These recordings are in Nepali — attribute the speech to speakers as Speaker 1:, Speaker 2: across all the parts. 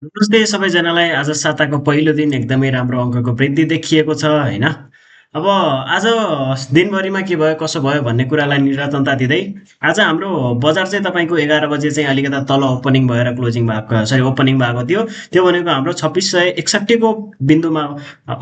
Speaker 1: नमस्ते सबैजनालाई। आज साताको पहिलो दिन एकदमै राम्रो अङ्कको वृद्धि देखिएको छ होइन। अब आज दिनभरिमा के भयो कसो भयो भन्ने कुरालाई निरन्तरता दिँदै आज हाम्रो बजार चाहिँ तपाईँको 11 बजे चाहिँ अलिकता तल ओपनिङ भएर क्लोजिङ भएको ओपनिङ भएको थियो। त्यो भनेको हाम्रो 2661को बिन्दुमा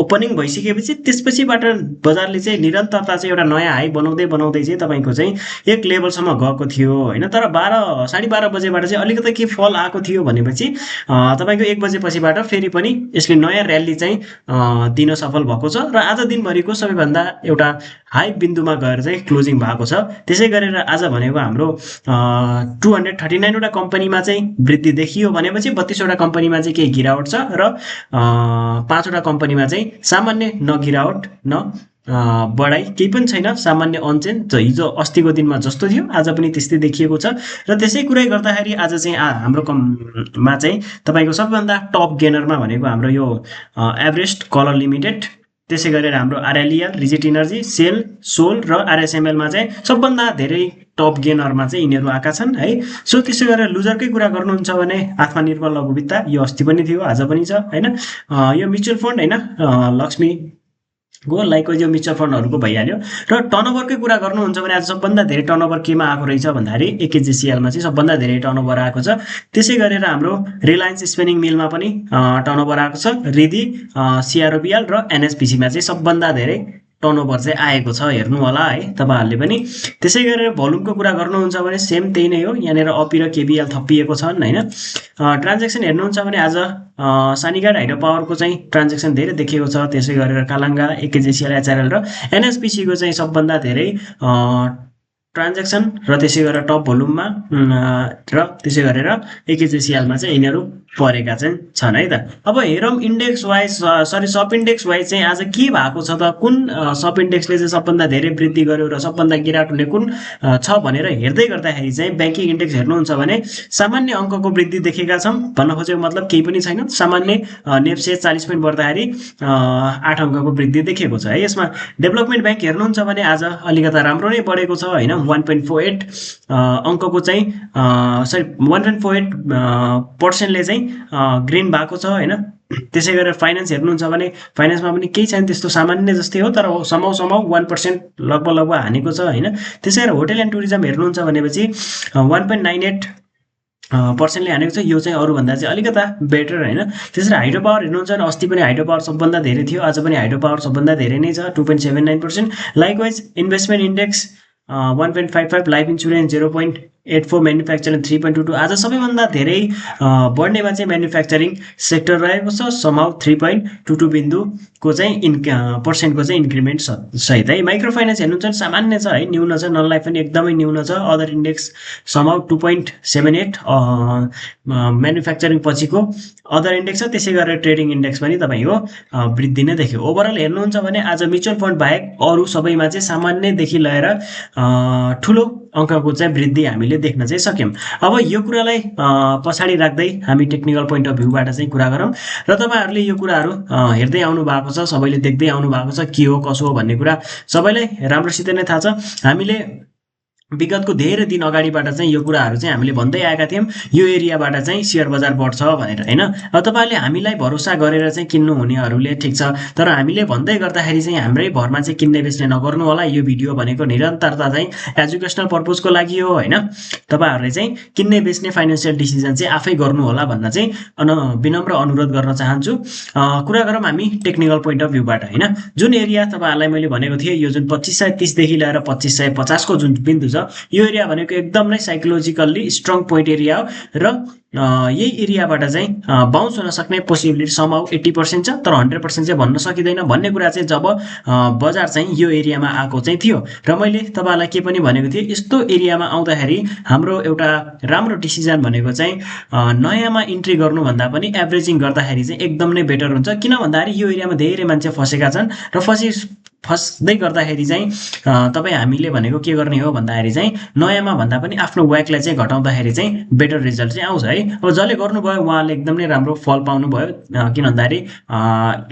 Speaker 1: ओपनिङ भइसकेपछि त्यसपछिबाट बजारले चाहिँ निरन्तरता चाहिँ एउटा नयाँ हाई बनाउँदै बनाउँदै चाहिँ तपाईँको चाहिँ एक लेभलसम्म गएको थियो होइन। तर 12 साढे 12 बजेबाट चाहिँ अलिकति के फल आएको थियो भनेपछि तपाईँको 1 बजे पछिबाट फेरि पनि यसले नयाँ र्याली चाहिँ दिन सफल भएको छ र आज दिनभरिको सबैभन्दा एउटा हाई बिन्दुमा गएर चाहिँ क्लोजिङ भएको छ। त्यसै गरेर आज भनेको हाम्रो 239वटा कम्पनीमा चाहिँ वृद्धि देखियो भनेपछि 32वटा कम्पनीमा चाहिँ केही गिरावट छ र 5वटा कम्पनीमा चाहिँ सामान्य न गिरावट न बढाइ केही पनि छैन, सामान्य अनचेन्ज। हिजो अस्तिको दिनमा जस्तो थियो आज पनि त्यस्तै देखिएको छ। र त्यसै कुरै गर्दाखेरि आज चाहिँ हाम्रो कममा चाहिँ तपाईँको सबैभन्दा टप गेनरमा भनेको हाम्रो यो एभरेस्ट कलर लिमिटेड, त्यसै गरेर हाम्रो आरएलइएल, रिजिट इनर्जी, सेल, सोल र आरएसएमएलमा चाहिँ सबभन्दा धेरै टप गेनरमा चाहिँ यिनीहरू आएका छन् है। सो त्यसै गरेर लुजरकै कुरा गर्नुहुन्छ भने आत्मनिर्भर लघु वित्त यो अस्ति पनि थियो आज पनि छ होइन। यो म्युचुअल फन्ड होइन लक्ष्मी लाइक यो म्युचुअल फन्डहरूको भइहाल्यो। र टर्नओभरकै कुरा गर्नुहुन्छ भने आज सबभन्दा धेरै टर्नओभर केमा आएको रहेछ भन्दाखेरि एकेजिसिएलमा चाहिँ सबभन्दा धेरै टर्नओभर आएको छ। त्यसै गरेर हाम्रो रिलायन्स स्पिनिङ मिलमा पनि टर्नओभर आएको छ। रिदी, सिआरओबिएल र एनएसपिसीमा चाहिँ सबभन्दा धेरै टर्नओभर चाहिँ आएको छ, हेर्नु होला है तपाईँहरूले पनि। त्यसै गरेर भोल्युमको कुरा गर्नुहुन्छ भने सेम त्यही नै हो, यहाँनिर अपी र केबिएल थपिएको छन् होइन। ट्रान्जेक्सन हेर्नुहुन्छ भने आज सानीघाट हाइड्रो पावरको चाहिँ ट्रान्जेक्सन धेरै देखिएको छ। त्यसै गरेर कालाङ्गा, एकेजिसिएल, एचआरएल र एनएसपिसीको चाहिँ सबभन्दा धेरै ट्रान्जेक्सन र त्यसै गरेर टप भोल्युममा र त्यसै गरेर एकेजिसिएलमा चाहिँ यिनीहरू परेका चाहिँ छन् है त। अब हेरौँ इन्डेक्स वाइज सब इन्डेक्स वाइज चाहिँ आज के भएको छ त, कुन सब इन्डेक्सले चाहिँ सबभन्दा धेरै वृद्धि गर्यो र सबभन्दा गिरावट हुने कुन छ भनेर हेर्दै गर्दाखेरि चाहिँ ब्याङ्किङ इन्डेक्स हेर्नुहुन्छ भने सामान्य अङ्कको वृद्धि देखेका छौँ। भन्न खोजेको मतलब केही पनि छैन, सामान्य नेप्से 40 पोइन्ट बढ्दाखेरि 8 अङ्कको वृद्धि देखेको छ है। यसमा डेभलपमेन्ट ब्याङ्क हेर्नुहुन्छ भने आज अलिकता राम्रो नै बढेको छ होइन। 1.48 अङ्कको चाहिँ 1.48% चाहिँ ग्रिन भएको छ होइन। त्यसै गरेर फाइनेन्स हेर्नुहुन्छ भने फाइनेन्समा पनि केही छैन, त्यस्तो सामान्य जस्तै हो, तर समाउ 1% लगभग हानेको छ होइन। त्यसै गरेर होटल एन्ड टुरिज्म हेर्नुहुन्छ भनेपछि 1.98%ले हानेको छ। यो चाहिँ अरूभन्दा चाहिँ अलिकता बेटर होइन। त्यसरी हाइड्रो पावर हेर्नुहुन्छ भने अस्ति पनि हाइड्रो पावर सबभन्दा धेरै थियो, आज पनि हाइड्रो पावर सबभन्दा धेरै नै छ 2.79%। Likewise investment index 1.55, life insurance 0.84, manufacturing 3.22। आज सबैभन्दा धेरै बढ्नेमा चाहिँ म्यानुफ्याक्चरिङ सेक्टर रहेको छ, समाउ 3.22 बिन्दुको चाहिँ पर्सेन्टको चाहिँ इन्क्रिमेन्ट सहित है। माइक्रो फाइनेन्स हेर्नुहुन्छ भने सामान्य छ है, न्यून छ, नन लाइफ पनि एकदमै न्यून छ। अदर इन्डेक्स समाउ 2.78 म्यानुफ्याक्चरिङ पछिको अदर इन्डेक्स छ। त्यसै गरेर ट्रेडिङ इन्डेक्स पनि तपाईँको वृद्धि नै देख्यो। ओभरअल हेर्नुहुन्छ भने आज म्युचुअल फन्ड बाहेक अरू सबैमा चाहिँ सामान्यदेखि लिएर ठुलो अङ्कको चाहिँ वृद्धि हामीले देख्न चाहिँ सक्यौँ। अब यो कुरालाई पछाडि राख्दै हामी टेक्निकल पोइन्ट अफ भ्यूबाट चाहिँ कुरा गरौँ र तपाईँहरूले यो कुराहरू हेर्दै आउनु भएको छ, सबैले देख्दै आउनु भएको छ के हो कसो हो भन्ने कुरा सबैलाई राम्रोसित नै थाहा छ। हामीले विगतको धेरै दिन अगाडिबाट चाहिँ यो कुराहरू चाहिँ हामीले भन्दै आएका थियौँ, यो एरियाबाट चाहिँ सेयर बजार बढ्छ भनेर होइन। अब तपाईँहरूले हामीलाई भरोसा गरेर चाहिँ किन्नु हुनेहरूले ठिक छ, तर हामीले भन्दै गर्दाखेरि चाहिँ हाम्रै भरमा चाहिँ किन्ने बेच्ने नगर्नु होला। यो भिडियो भनेको निरन्तरता चाहिँ एजुकेसनल पर्पजको लागि हो होइन। तपाईँहरूले चाहिँ किन्ने बेच्ने फाइनेन्सियल डिसिजन चाहिँ आफै गर्नु होला भन्न चाहिँ विनम्र अनुरोध गर्न चाहन्छु। कुरा गरौँ हामी टेक्निकल पोइन्ट अफ भ्यूबाट होइन। जुन एरिया तपाईँहरूलाई मैले भनेको थिएँ, यो जुन 2530 देखि लिएर 2550को जुन बिन्दु छ, यो एरिया भनेको एकदम नै साइकोलोजिकल्ली स्ट्रङ पोइन्ट एरिया हो र यही एरियाबाट चाहिँ बाउन्स हुन सक्ने पोसिबिलिटी समाउ 80% छ, तर 100% चाहिँ भन्न सकिँदैन भन्ने कुरा चाहिँ जब बजार चाहिँ यो एरियामा आएको चाहिँ थियो। र मैले तपाईँलाई के पनि भनेको थिएँ, यस्तो एरियामा आउँदाखेरि हाम्रो एउटा राम्रो डिसिजन भनेको चाहिँ नयाँमा इन्ट्री गर्नुभन्दा पनि एभरेजिङ गर्दाखेरि चाहिँ एकदम नै बेटर हुन्छ। किन भन्दाखेरि यो एरियामा धेरै मान्छे फसेका छन् र फस्दै गर्दाखेरि चाहिँ तपाईँ हामीले भनेको के गर्ने हो भन्दाखेरि चाहिँ नयाँमा भन्दा पनि आफ्नो व्याकलाई चाहिँ घटाउँदाखेरि चाहिँ बेटर रिजल्ट चाहिँ आउँछ है। अब जसले गर्नुभयो उहाँले एकदम नै राम्रो फल पाउनुभयो, किन भन्दाखेरि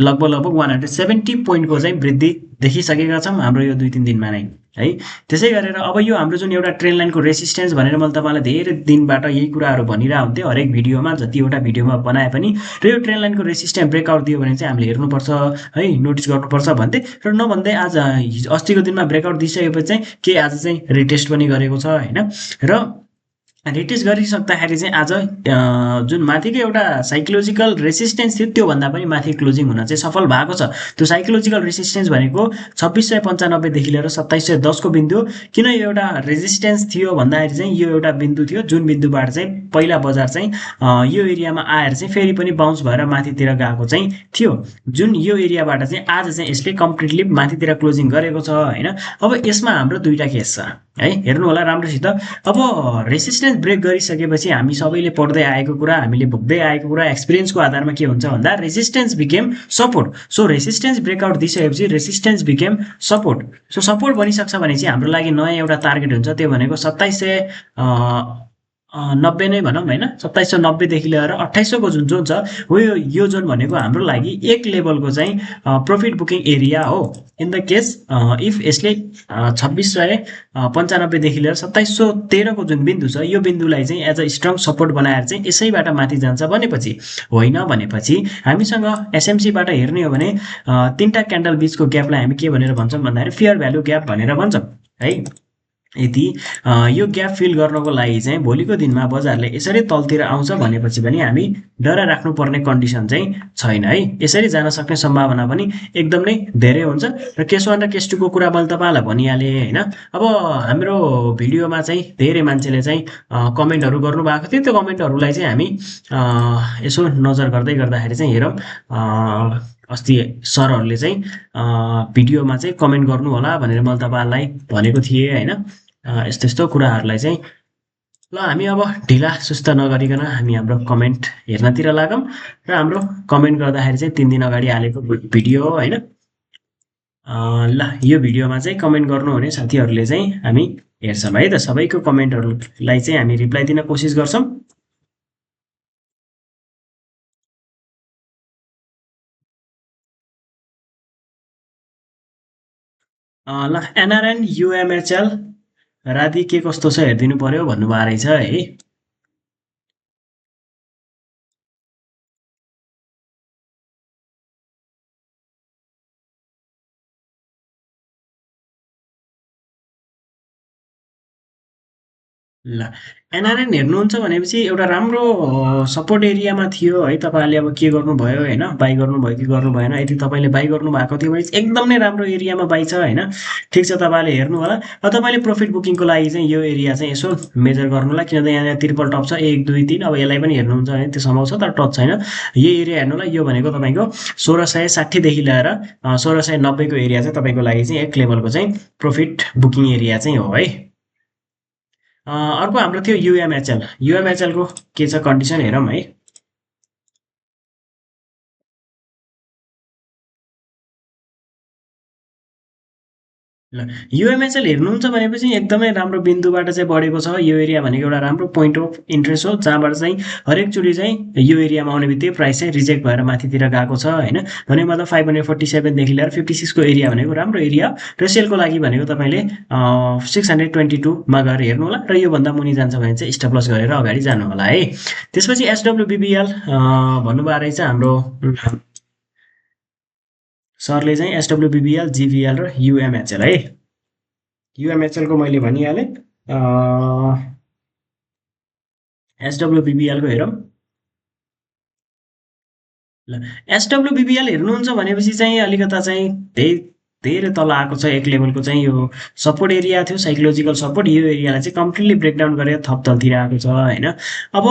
Speaker 1: लगभग 170 पोइन्टको चाहिँ वृद्धि देखिसकेका छौँ हाम्रो यो 2-3 दिनमा नै है। त्यसै गरेर अब यो हाम्रो जुन एउटा ट्रेन लाइनको रेसिस्टेन्स भनेर मैले तपाईँलाई धेरै दिनबाट यही कुराहरू भनिरहेको हुन्थेँ हरेक भिडियोमा, जतिवटा भिडियोमा बनाए पनि। र यो ट्रेन लाइनको रेसिस्टेन्स ब्रेकआउट दियो भने चाहिँ हामीले हेर्नुपर्छ है, नोटिस गर्नुपर्छ भन्थे। र नभन्दै आज अस्तिको दिनमा ब्रेकआउट दिइसकेपछि चाहिँ के आज चाहिँ रिटेस्ट पनि गरेको छ होइन। र रिटेस्ट गरिसक्दाखेरि चाहिँ आज जुन माथिको एउटा साइकोलोजिकल रेसिस्टेन्स थियो त्योभन्दा पनि माथि क्लोजिङ हुन चाहिँ सफल भएको छ। त्यो साइकोलोजिकल रेसिस्टेन्स भनेको 2695 देखि लिएर 2710 को बिन्दु। किन यो एउटा रेजिस्टेन्स थियो भन्दाखेरि चाहिँ यो एउटा बिन्दु थियो जुन बिन्दुबाट चाहिँ पहिला बजार चाहिँ यो एरियामा आएर चाहिँ फेरि पनि बााउन्स भएर माथितिर गएको चाहिँ थियो, जुन यो एरियाबाट चाहिँ आज चाहिँ यसले कम्प्लिटली माथितिर क्लोजिङ गरेको छ होइन। अब यसमा हाम्रो दुईटा केस छ है, हेर्नु होला राम्रोसित। अब रेसिस्टेन्स ब्रेक गरिसकेपछि हामी सबैले पढ्दै आएको कुरा, हामीले भोग्दै आएको कुरा, एक्सपिरियन्सको आधारमा के हुन्छ भन्दा resistance became support. So resistance breakout दिइसकेपछि resistance became support. So support बनिसक्छ भने चाहिँ हाम्रो लागि नयाँ एउटा टार्गेट हुन्छ, त्यो भनेको 2790 नै भनौँ होइन। 2790 देखि लिएर 2800 को जुन जोन छ हो, यो जोन भनेको हाम्रो लागि एक लेभलको चाहिँ प्रफिट बुकिङ एरिया हो। इन द केस इफ यसले 2695 देखि लिएर 2713 को जुन बिन्दु छ यो बिन्दुलाई चाहिँ एज अ स्ट्रङ सपोर्ट बनाएर चाहिँ यसैबाट माथि जान्छ भनेपछि, होइन भनेपछि हामीसँग एसएमसीबाट हेर्ने हो भने तीनटा क्यान्डल बीचको ग्यापलाई हामी के भनेर भन्छौँ भन्दाखेरि फेयर भ्यालु ग्याप भनेर भन्छौँ है। यदि यो ग्याप फिल गर्नको लागि चाहिँ भोलिको दिनमा बजारले यसरी तलतिर आउँछ भनेपछि पनि हामी डर राख्नुपर्ने कन्डिसन चाहिँ छैन है। यसरी जान सक्ने सम्भावना पनि एकदम नै धेरै हुन्छ। र केस 1 र केस 2 को कुरा मैले तपाईँलाई भनिहालेँ होइन। अब हाम्रो भिडियोमा चाहिँ धेरै मान्छेले चाहिँ कमेन्टहरू गर्नुभएको थियो, त्यो कमेन्टहरूलाई चाहिँ हामी यसो नजर गर्दै गर्दाखेरि चाहिँ हेरौँ। अस्ति सरहरूले चाहिँ भिडियोमा चाहिँ कमेन्ट गर्नु होला भनेर मैले तपाईँहरूलाई भनेको थिएँ होइन। यस्तो यस्तो कुराहरूलाई चाहिँ ल हामी अब ढिला सुस्त नगरिकन हामी हाम्रो कमेन्ट हेर्नतिर लागौँ। र हाम्रो कमेन्ट गर्दाखेरि चाहिँ 3 दिन अगाडि हालेको भिडियो हो होइन। ल यो भिडियोमा चाहिँ कमेन्ट गर्नुहुने साथीहरूले चाहिँ हामी हेर्छौँ है त। सबैको कमेन्टहरूलाई चाहिँ हामी रिप्लाई दिन कोसिस गर्छौँ। ल एनआरएन युएमएचएल राति के कस्तो छ हेरिदिनु पर्यो भन्नुभएको रहेछ है। ल एनआरएन हेर्नुहुन्छ भनेपछि एउटा राम्रो सपोर्ट एरियामा थियो है। तपाईँले अब के गर्नुभयो होइन, बाई गर्नुभयो कि गर्नु भएन। यदि तपाईँले बाई गर्नुभएको थियो भने एकदम नै राम्रो एरियामा बाई छ होइन। ठिक छ, तपाईँले हेर्नु होला। अब तपाईँले प्रफिट बुकिङको लागि चाहिँ यो एरिया चाहिँ यसो मेजर गर्नुलाई, किनभने यहाँ ट्रिपल टप छ 1 2 3। अब यसलाई पनि हेर्नुहुन्छ भने त्यो सम्भव छ तर टच छैन। यो एरिया हेर्नुलाई यो भनेको तपाईँको 1660 देखि लिएर 1690 को एरिया चाहिँ तपाईँको लागि चाहिँ एक लेभलको चाहिँ प्रफिट बुकिङ एरिया चाहिँ हो है। अर्को हाम्रो थियो युएमएचएल। युएमएचएलको के छ कन्डिसन हेरौँ है। ल युएमएचएल हेर्नुहुन्छ भनेपछि एकदमै राम्रो बिन्दुबाट चाहिँ बढेको छ। यो एरिया भनेको एउटा राम्रो पोइन्ट अफ इन्ट्रेस्ट हो, जहाँबाट चाहिँ हरेकचोटि चाहिँ यो एरियामा आउने बित्तिकै प्राइस चाहिँ रिजेक्ट भएर माथितिर गएको छ होइन। भनेको मतलब 547 देखि लिएर 56 को एरिया भनेको राम्रो एरिया। र सेलको लागि भनेको तपाईँले 622 मा गएर हेर्नु होला। र योभन्दा मुनि जान्छ भने चाहिँ स्टप लस गरेर अगाडि जानु होला है। त्यसपछि एसडब्ल्युबिबिएल भन्नुभएको रहेछ हाम्रो सरले चाहिँ एसडब्ल्युबिबिएल, जिबिएल र युएमएचएल है। युएमएचएलको मैले भनिहालेँ। एसडब्ल्युबिबिएलको हेरौँ। ल एसडब्ल्युबिबिएल हेर्नुहुन्छ भनेपछि चाहिँ अलिकता चाहिँ धेरै तल आएको छ। एक लेभलको चाहिँ यो सपोर्ट एरिया थियो, साइकोलोजिकल सपोर्ट। यो एरियालाई चाहिँ कम्प्लिटली ब्रेकडाउन गरेर थप तलतिर आएको छ होइन। अब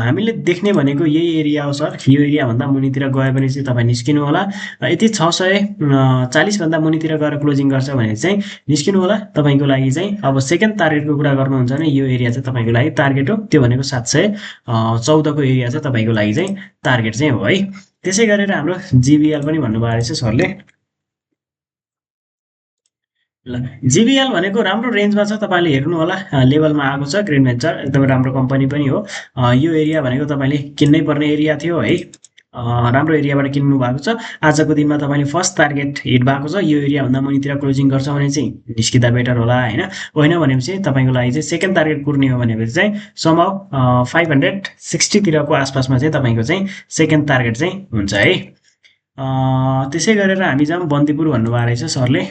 Speaker 1: हामीले देख्ने भनेको यही एरिया हो सर। यो एरियाभन्दा मुनितिर गयो भने चाहिँ तपाईँ निस्किनु होला। यदि 640 भन्दा मुनितिर गएर क्लोजिङ गर्छ भने चाहिँ निस्किनु होला। तपाईँको लागि चाहिँ अब सेकेन्ड टार्गेटको कुरा गर्नुहुन्छ भने यो एरिया चाहिँ तपाईँको लागि टार्गेट हो। त्यो भनेको 714 को एरिया चाहिँ तपाईँको लागि चाहिँ टार्गेट चाहिँ हो है। त्यसै गरेर हाम्रो जिबिएल पनि भन्नुभएको रहेछ सरले। ल जिबिएल भनेको राम्रो रेन्जमा छ, तपाईँले हेर्नु होला। लेभलमा आएको छ, ग्रिन भेन्चर एकदमै राम्रो कम्पनी पनि हो। यो एरिया भनेको तपाईँले किन्नै पर्ने एरिया थियो है। राम्रो एरियाबाट किन्नु भएको छ, आजको दिनमा तपाईँले फर्स्ट टार्गेट हिट भएको छ, यो एरियाभन्दा मुनितिर क्लोजिङ गर्छ भने चाहिँ निस्किँदा बेटर होला होइन। होइन भनेपछि तपाईँको लागि चाहिँ सेकेन्ड टार्गेट कुर्ने हो भनेपछि चाहिँ समहाउ 560तिरको आसपासमा चाहिँ तपाईँको चाहिँ सेकेन्ड टार्गेट चाहिँ हुन्छ है। त्यसै गरेर हामी जाउँ बन्दीपुर भन्नुभएको रहेछ सरले।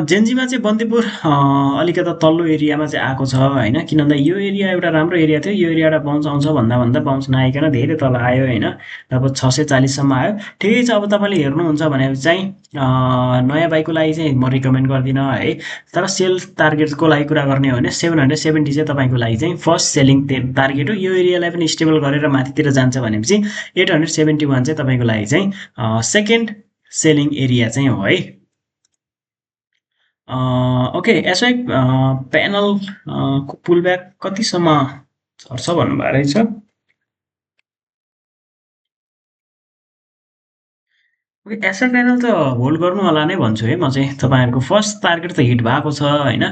Speaker 1: जेन्जीमा चाहिँ बन्दीपुर अलिकता तल्लो एरियामा चाहिँ आएको छ होइन, किन भन्दा यो एरिया एउटा राम्रो एरिया थियो, यो एरियाबाट बााउन्स आउँछ भन्दा भन्दा बााउन्स नआइकन धेरै तल आयो होइन, अब 640सम्म आयो। ठिकै छ, अब तपाईँले हेर्नुहुन्छ भने चाहिँ नयाँ बाइकको लागि चाहिँ म रिकमेन्ड गर्दिनँ है, तर सेल टार्गेटको लागि कुरा गर्ने हो भने 770 चाहिँ तपाईँको लागि चाहिँ फर्स्ट सेलिङ टार्गेट हो। यो एरियालाई पनि स्टेबल गरेर माथितिर जान्छ भनेपछि 871 चाहिँ तपाईँको लागि चाहिँ सेकेन्ड सेलिङ एरिया चाहिँ हो है। ओके, एसवाई प्यानल को पुलब्याक कतिसम्म झर्छ भन्नुभएको रहेछ। ओके, एसआई प्यानल त होल्ड गर्नु होला नै भन्छु है म चाहिँ। तपाईँहरूको फर्स्ट टार्गेट त हिट भएको छ होइन,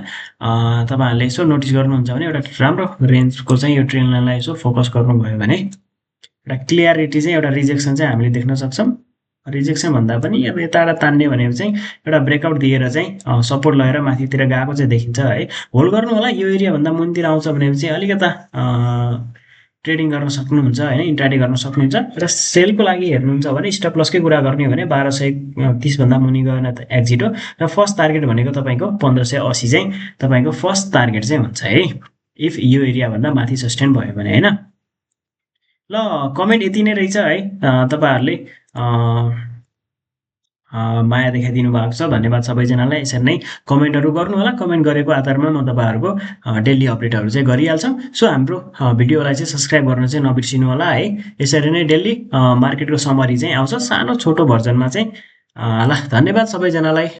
Speaker 1: तपाईँहरूले यसो नोटिस गर्नुहुन्छ भने एउटा राम्रो रेन्जको चाहिँ यो ट्रेन लाइनलाई यसो फोकस गर्नुभयो भने एउटा क्लियरिटी चाहिँ एउटा रिजेक्सन चाहिँ हामीले देख्न सक्छौँ। रिजेक्सन भन्दा पनि अब यताबाट तान्ने भनेको चाहिँ एउटा ब्रेकआउट दिएर चाहिँ सपोर्ट लगाएर माथितिर गएको चाहिँ देखिन्छ है। होल्ड गर्नु होला, यो एरियाभन्दा मुनितिर आउँछ भनेपछि अलिकता ट्रेडिङ गर्न सक्नुहुन्छ होइन, इन्ट्राडे गर्न सक्नुहुन्छ। र सेलको लागि हेर्नुहुन्छ भने स्टप लसकै कुरा गर्ने हो भने 1230भन्दा मुनि गएन त एक्जिट हो, र फर्स्ट टार्गेट भनेको तपाईँको 1580 चाहिँ तपाईँको फर्स्ट टार्गेट चाहिँ हुन्छ है, इफ यो एरियाभन्दा माथि सस्टेन भयो भने होइन। ल, कमेन्ट यति नै रहेछ है। तपाईँहरूले माया देखाइदिनु भएको छ, धन्यवाद सबैजनालाई। यसरी नै कमेन्टहरू गर्नु होला, कमेन्ट गरेको आधारमा म तपाईँहरूको डेली अपडेटहरू चाहिँ गरिहाल्छौँ। सो हाम्रो भिडियोलाई चाहिँ सब्सक्राइब गर्न चाहिँ नबिर्सिनु होला है। यसरी नै डेली मार्केटको समरी चाहिँ आउँछ सानो छोटो भर्जनमा चाहिँ। ल, धन्यवाद सबैजनालाई।